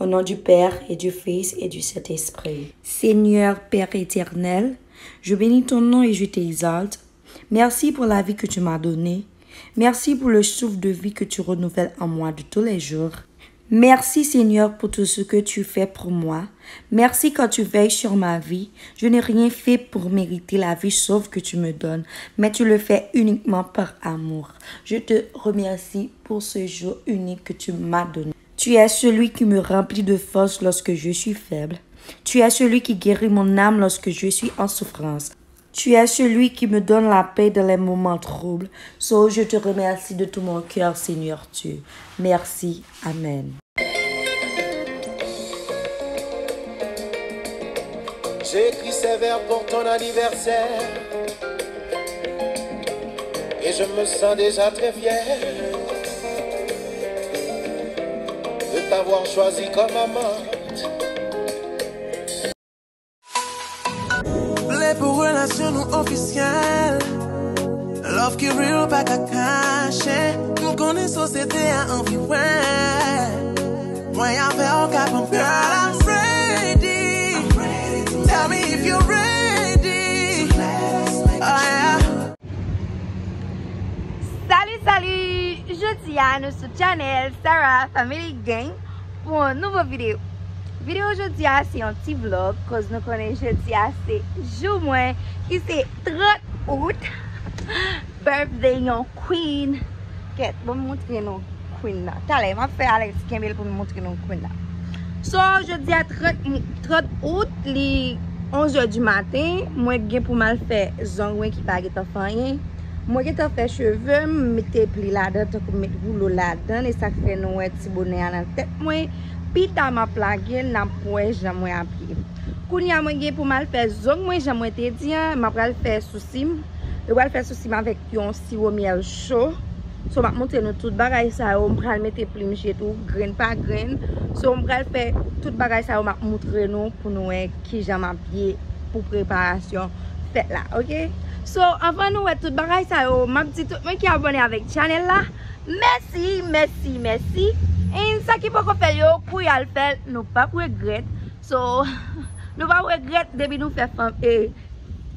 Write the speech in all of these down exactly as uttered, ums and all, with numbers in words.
Au nom du Père et du Fils et du Saint-Esprit. Seigneur, Père éternel, je bénis ton nom et je t'exalte. Merci pour la vie que tu m'as donnée. Merci pour le souffle de vie que tu renouvelles en moi de tous les jours. Merci Seigneur pour tout ce que tu fais pour moi. Merci quand tu veilles sur ma vie. Je n'ai rien fait pour mériter la vie sauve que tu me donnes, mais tu le fais uniquement par amour. Je te remercie pour ce jour unique que tu m'as donné. Tu es celui qui me remplit de force lorsque je suis faible. Tu es celui qui guérit mon âme lorsque je suis en souffrance. Tu es celui qui me donne la paix dans les moments troubles. So, je te remercie de tout mon cœur, Seigneur Dieu. Merci. Amen. J'ai écrit ces vers pour ton anniversaire. Et je me sens déjà très fier de t'avoir choisi comme amante. Vle pou relasyon nou ofisyèl. Love ki real pa ka kache. M konnen sosyete a anvi wè. Mwen avè w ka pran. Girl, I'm ready. Tell me if you're ready. Oh yeah. Salut, salut! Jodi a, nou sou channel Sarah Family Gang pou yon nouvo videyo. Videyo jodi a, se yon ti vlog, koz nou konnen jodi a, se jou mwen, ki se trant out, birthday yon queen. Kèt, ban m montre nou queen nan. Talè, m ap fè Alex kenbe l pou m montre nou queen nan. So, jodi a trant, trant out, li onz è di maten, mwen gen pou m al fè zong mwen ki pa gentan fè anyen. Mwen gentan fè cheve m, mete pli ladan, tankou m met woulo ladan, e sa k fè nou wè ti bonè a nan tèt mwen. Pita m ap lage l, n ap wè jan mwen abiye. Kounye a mwen gen pou m al fè zong mwen, jan mwen te di a, m ap pral fè sousi m. Mwen pral fè sousi m avèk yon siwo myèl cho. So, m ap montre nou tout bagay sa yo. M pral mete plim je tou, grenn pa grenn. So, m pral fè tout bagay sa yo, m ap montre nou pou nou wè kijan m ap ye pou preparasyon fèt la, oke? So, anvan nou wè tout bagay sa yo, m ap di tout moun ki abòne avèk channel la, mèsi, mèsi, mèsi. E sa ki poko fè l yo, kouri al fè l, nou p ap regrèt. So, nou p ap regrèt depi nou fè fanm, e,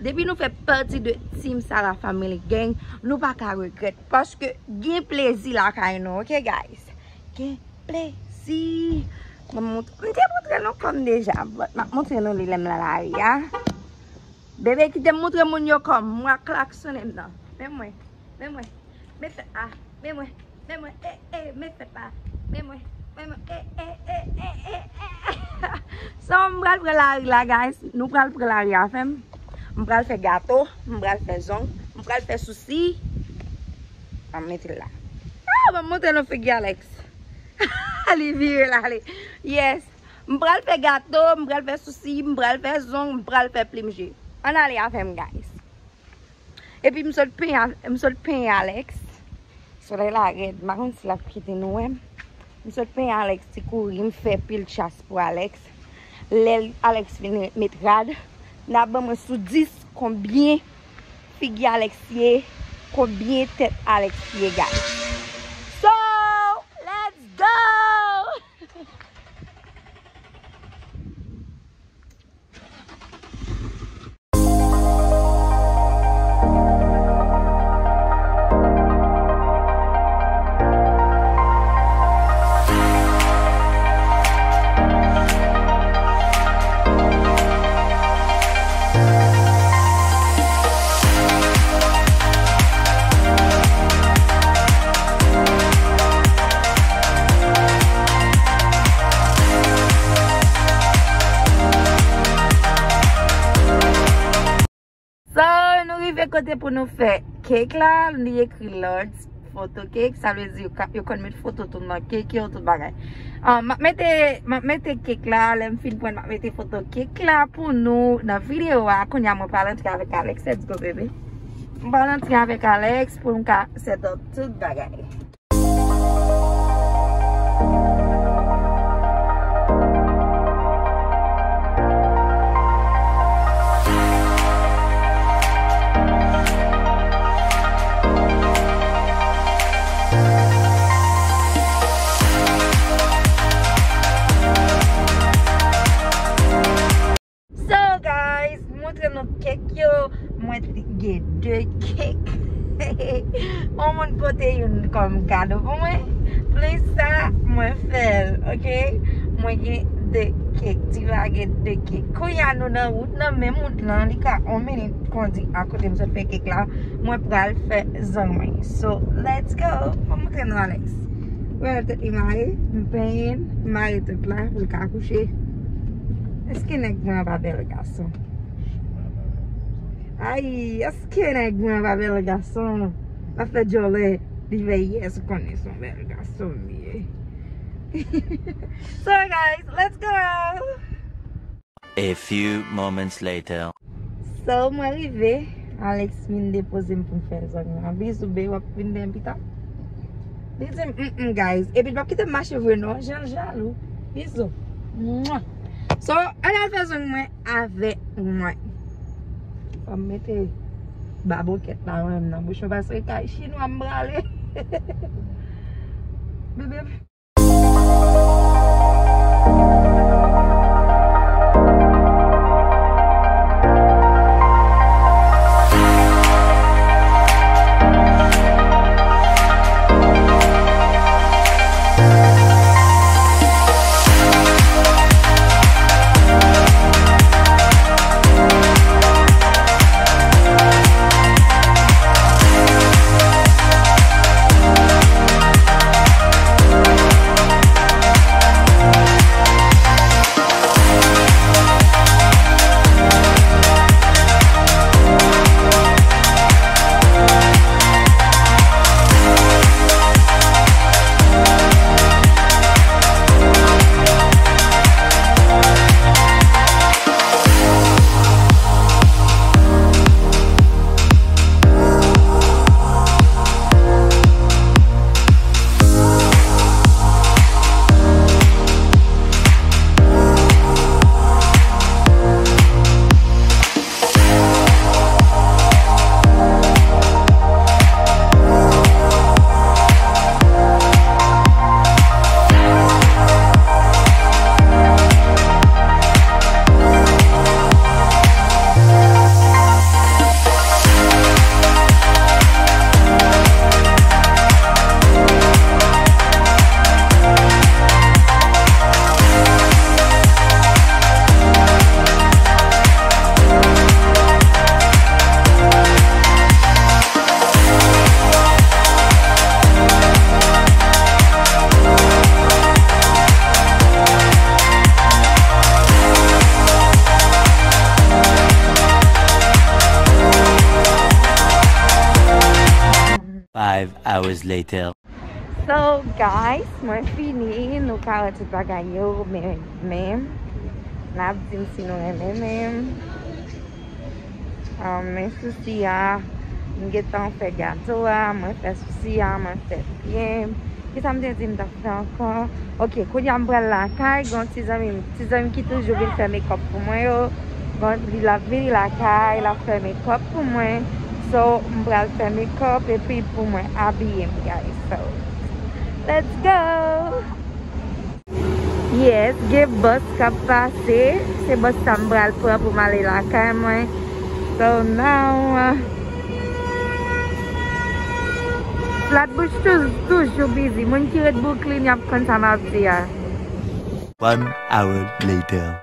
depi nou fè pati de Team Sarah Family Gang, nou pa ka regrèt. Paske gen plezi lakay nou, oke, guys? Gen plezi. Mwen mont-, m te montre nou kò m deja, but m ap montre nou li lè m nan lari a. Bebe, kite m montre moun yo kò m. Mwen klaksonnen m nan. Men mwen. Men mwen. Men fèt la. Men mwen. Men mwen. E, e, men fèt la. Men mwen. Men mwen. E, e, e, e, e, e. So, m pral pran lari la, guys. Nou pral pran lari avè m. M pral fè gato. M pral fè zong. M pral fè sousi. An m mete l la. Ah, ban m montre nou figi Alex. Li vire l ale. Yes. M pral fè gato, m pral fè sousi, m pral fè zong, m pral fè plim je. Ann ale avè m, guys. Epi m sot penyen, m sot penyen Alex. Solèy la rèd, m pa konn si l ap kite nou wè m. M sot penyen Alex ti kouri, m fè pil chas pou Alex. Lè Alex fin met rad, n a ban mwen sou dis konbyen figi Alex ye, konbyen tèt Alex ye, guys. So, let's go! So, nou rive kote pou nou fè cake la, li ekri Lord's Photo Cake, sa vle di yo ka, yo konn met foto tou nan cake yo, tout bagay. Ah, m ap mete, m ap mete cake la, lè m fin pran, m ap mete foto cake la pou nou nan videyo a. Kounye a mwen pral antre avèk Alex, let's go, baby. M pral antre avèk Alex pou m ka set up tout bagay. Mwen gen de kèk. Yon moun pote youn kòm kado pou mwen. Plis sa, mwen fè l, oke? Mwen gen de kèk. Diva gen de kèk. Kounye a nou nan wout nan, menm wout lan, li ka yon minit kondi akote m sot fè kèk la. Mwen pral fè zòn mwen. So, let's go. Mwen montre nou Alex. Wè tèt li mare, m penyen, m mare tèt la, pou l ka kouche. Èske nèg mwen an pa bèl gason? Ay, èske nèg mwen pa bèl gason? L ap fè djòlè, li fè yès, ou konnen se yon bèl gason m ye. So guys, let's go! A few moments later. So, mwen rive, Alex vin depoze m pou m fè zòn mwen. Bizou, be, w ap vin den pita? Li di m, mm, mm, guys. Epi l p ap kite m mache vre non, jan l jalou. Bizou. Mwa. So, ann al fè zòn mwen avèk mwen. Fò m mete babokèt la menm nan bouch mwen paske kay chinwa m prale. Bebe. Five hours later. So, guys, mwen fini. Nou ka wè tout bagay yo, men, men, n ap di m si nou renmen, men, um, men sousi a, m gentan fè gato a, mwen fè sousi a, mwen fè byen. Kisa m te di m t ap fè ankò? Ok, kounye a m pral lakay, gen yon ti zanmi m, ti zanmi m ki toujou vin fè makeup pou mwen yo. Bon, li l ap vini lakay, l ap fè makeup pou mwen. So, m pral fè makeup epi pou mwen abiye m, guys. So, let's go! Yes, gen bus k ap pase. Se bus sa m pral pran pou m ale lakay mwen. So, now, uh, Flatbush tou-, toujou busy. Moun ki ret Brooklyn, y ap konn sa m ap di a. One hour later.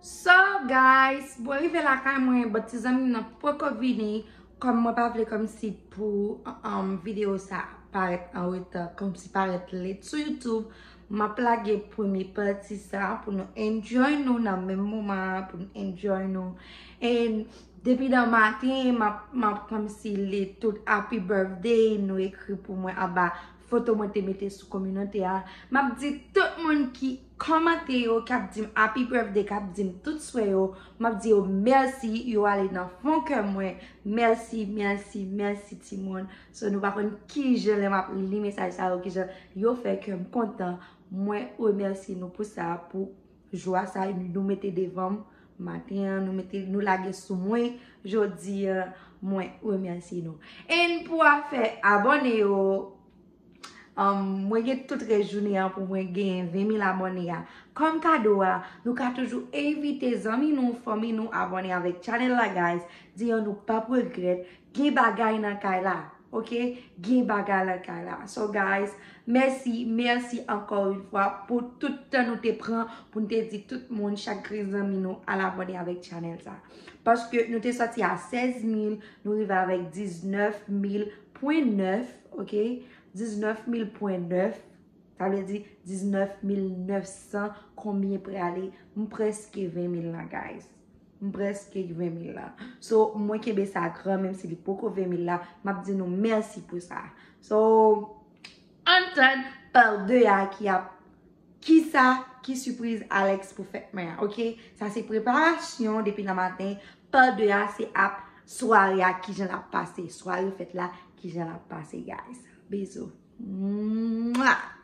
So, guys, mwen rive lakay mwen, but ti zanmi m nan poko vini. Kòm mwen pa vle kòmsi pou, um, videyo sa parèt an reta, kòmsi parèt late sou YouTube, m ap lage premye pati sa pou nou enjoy nou nan menm moman an, pou nou enjoy nou. And depi nan maten, m ap, m ap kòmsi li tout happy birthday nou ekri pou mwen anba foto mwen te mete sou kominote a. M ap di tout moun ki kòmante yo, k ap di m happy birthday, k ap di m tout swè yo, m ap di yo mèsi, yo ale nan fon kè mwen. Mèsi, mèsi, mèsi timoun. So, nou pa konn kijan lè m ap li mesaj sa yo, kijan yo fè kè m kontan. Mwen remèsye nou pou sa, pou jwa sa nou mete devan m maten an, nou mete, nou lage sou mwen jodi a, mwen remèsye nou. And pou afè abòne yo, Um, mwen gen tout rès jounen an pou mwen genyen ven mil abòne a. Kòm kado a, nou ka toujou envite zanmi nou, fanmi nou abòne avèk channel la, guys. Di yo nou p ap regrèt. Gen bagay nan kay la. Ok? Gen bagay nan kay la. So, guys, mèsi, mèsi ankò yon fwa pou tout tan nou te pran pou nou te di tout moun, chak grenn zanmi nou, al abòne avèk channel sa. Paske nou te sòti a sèz mil, nou rive avèk diznèf mil pwen nèf, ok? Diznèf mil pwen nèf, sa vle di diznèf mil nèf san konbyen prale, m prèske ven mil la, guys. M prèske ven mil la. So, mwen kenbe sa gran, menm si li poko ven mil la, m ap di nou mèsi pou sa. So, ann tann part de a ki ap, kisa, ki sipriz Alex pou fèt mwen an, ok? Sa se preparasyon depi nan maten. Part de a se ap sware a, kijan l ap pase. Sware fèt la, kijan l ap pase, guys. Bizou. Mwah!